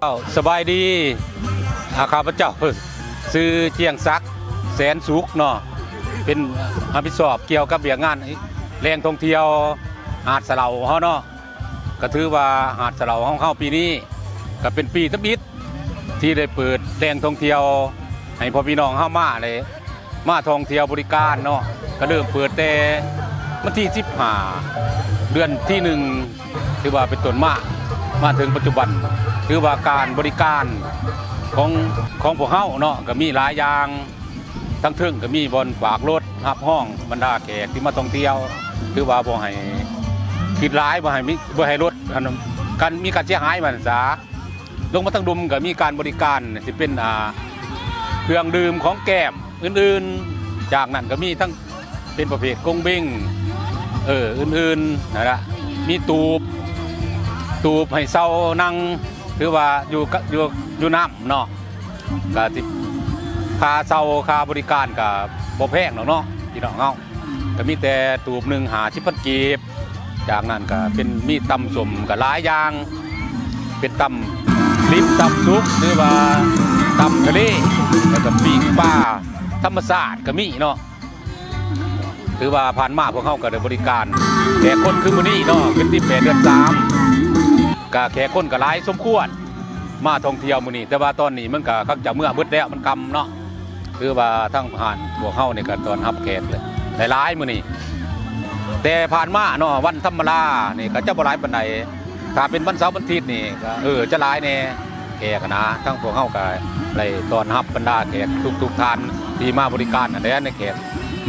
ເຈົ້າ ສະບາຍດີ ອາ ຂ້າພະເຈົ້າຊື່ ຈຽງສັກ ແສນສຸກເນາະ ເປັນຮັບຜິດຊອບກ່ຽວກັບວຽກງານແຫຼ່ງທ່ອງທ່ຽວຫາດສະເຫຼົາເຮົາເນາະ. ກະຖືວ່າຫາດສະເຫຼົາຂອງເຮົາປີນີ້ ກະເປັນປີທຳອິດທີ່ໄດ້ເປີດແຫຼ່ງທ່ອງທ່ຽວໃຫ້ພໍ່ພີ່ນ້ອງເຮົາມາ ແລະ ມາທ່ອງທ່ຽວບໍລິການເນາະ. ກະເລີ່ມເປີດແຕ່ວັນທີສິບຫ້າ ເດືອນທີໜຶ່ງ ຖືວ່າເປັນຕົ້ນມາ ມາເຖິງປັດຈຸບັນ ຖືວ່າການບໍລິການຂອງ ຂອງພວກເຮົາເນາະ ກະມີຫຼາຍຢ່າງ. ທັງເທິງກະມີບ່ອນຝາກລົດ ຮັບຮອງບັນດາແຂກທີ່ມາທ່ອງທ່ຽວ ຖືວ່າບໍ່ໃຫ້ຄິດຫຼາຍ ບໍ່ໃຫ້ມີ ບໍ່ໃຫ້ລົດ ອັນ ການ ມີການເສຍຫາຍວ່າຊັ້ນສາ. ລົງມາທາງລຸ່ມກະມີການບໍລິການ ຊິເປັນ ອ່າ ເຄື່ອງດື່ມຂອງແກ້ມອື່ນໆ. ຈາກນັ້ນກະມີທັງເປັນປະເພດກົງເບັງ ເອີ ອື່ນໆ ນັ້ນລະ ມີຕູບ ຕູບໃຫ້ເຊົານັ່ງ ຖືວ່າຢູ່ ຢູ່ ຢູ່ນຳເນາະ. ກະຊິ ຄ່າເຊົ່າຄ່າບໍລິການກະບໍ່ແພງດອກເນາະ ພີ່ນ້ອງເຮົາ ກະມີແຕ່ຕູບໜຶ່ງຫ້າສິບພັນກີບ. ຈາກນັ້ນກະເປັນ ມີຕຳສົ້ມກະຫຼາຍຢ່າງ ເປັນຕຳດິບ ຕຳສຸກ ຫຼືວ່າຕຳທະເລ ແລ້ວກະປີ້ງປາທຳມະຊາດກະມີເນາະ. ຖືວ່າຜ່ານມາພວກເຮົາກະໄດ້ບໍລິການແຂກຄົນຄືມື້ນີ້ເນາະ ເປັນທີແປດເດືອນສາມ ກະແຂກຄົນກະຫຼາຍສົມຄວນ ມາທ່ອງທ່ຽວມື້ນີ້. ແຕ່ວ່າຕອນນີ້ມັນກະຄັກຈະເມືອເບິດແລ້ວ ມັນຄ່ຳເນາະ. ຖືວ່າທາງຮ້ານພວກເຮົານີ້ກະຕ້ອນຮັບແຂກຫຼາຍໆມື້ນີ້ ແຕ່ຜ່ານມາເນາະ ວັນທຳມະດານີ້ກະຈະບໍ່ຫຼາຍປານໃດ. ຖ້າເປັນວັນເສົາວັນອາທິດນີ້ກະ ເອີ ຈະຫຼາຍແດ່ແຂກຫັ້ນນະ. ທາງພວກເຮົາກະໄດ້ຕ້ອນຮັບບັນດາແຂກທຸກໆທ່ານທີ່ມາບໍລິການຫັ້ນແຫຼະ ໃນແຂກ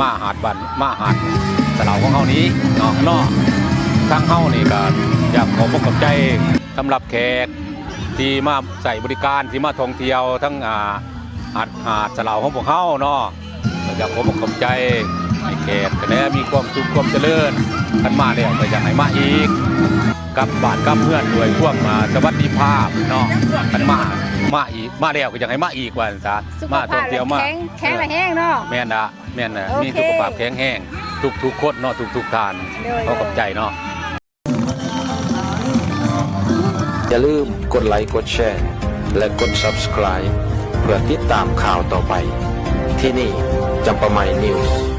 ມາຫາດບ້ານ ມາຫາດສະເຫຼົາຂອງເຮົານີ້ເນາະ ເນາະ. ທາງເຮົານີ້ກະຢາກຂອບອົກຂອບໃຈສຳລັບແຂກທີ່ມາໃຊ້ບໍລິການ ທີ່ມາທ່ອງທ່ຽວທັງ ອ່າ ຫາດ ຫາດສະເຫຼົາຂອງພວກເຮົາເນາະ. ກະຢາກຂອບອົກຂອບໃຈໃຫ້ແຂກຫັ້ນແຫຼະ ມີຄວາມສຸກຄວາມຈະເລີນ ຄັນມາແລ້ວກະຢາກໃຫ້ມາອີກ ກັບບ້ານກັບເຮືອນດ້ວຍຄວາມ ອ່າ ສະຫວັດດີພາບເນາະ. ຄັນມາ ມາອີກ ມາແລ້ວກະຢາກໃຫ້ມາອີກວ່າຊັ້ນສາ ສຸຂະພາບ ມາທ່ອງທ່ຽວມາ ແຂງ ແຂງແລະແຮງເນາະ. ແມ່ນລະ ແມ່ນລະ ໂອເຄ ມີສຸຂະພາບແຂງແຮງທຸກໆຄົນເນາະ ທຸກໆທ່ານ. ໂດຍ ຂໍຂອບໃຈເນາະ. ຢ່າລືມກົດໄລ ກົດແຊ ແລະ ກົດ Subscribe ເພື່ອຕິດຕາມຂ່າວຕໍ່ໄປ. ທີ່ນີ້ ຈຳປາໃໝ່ News.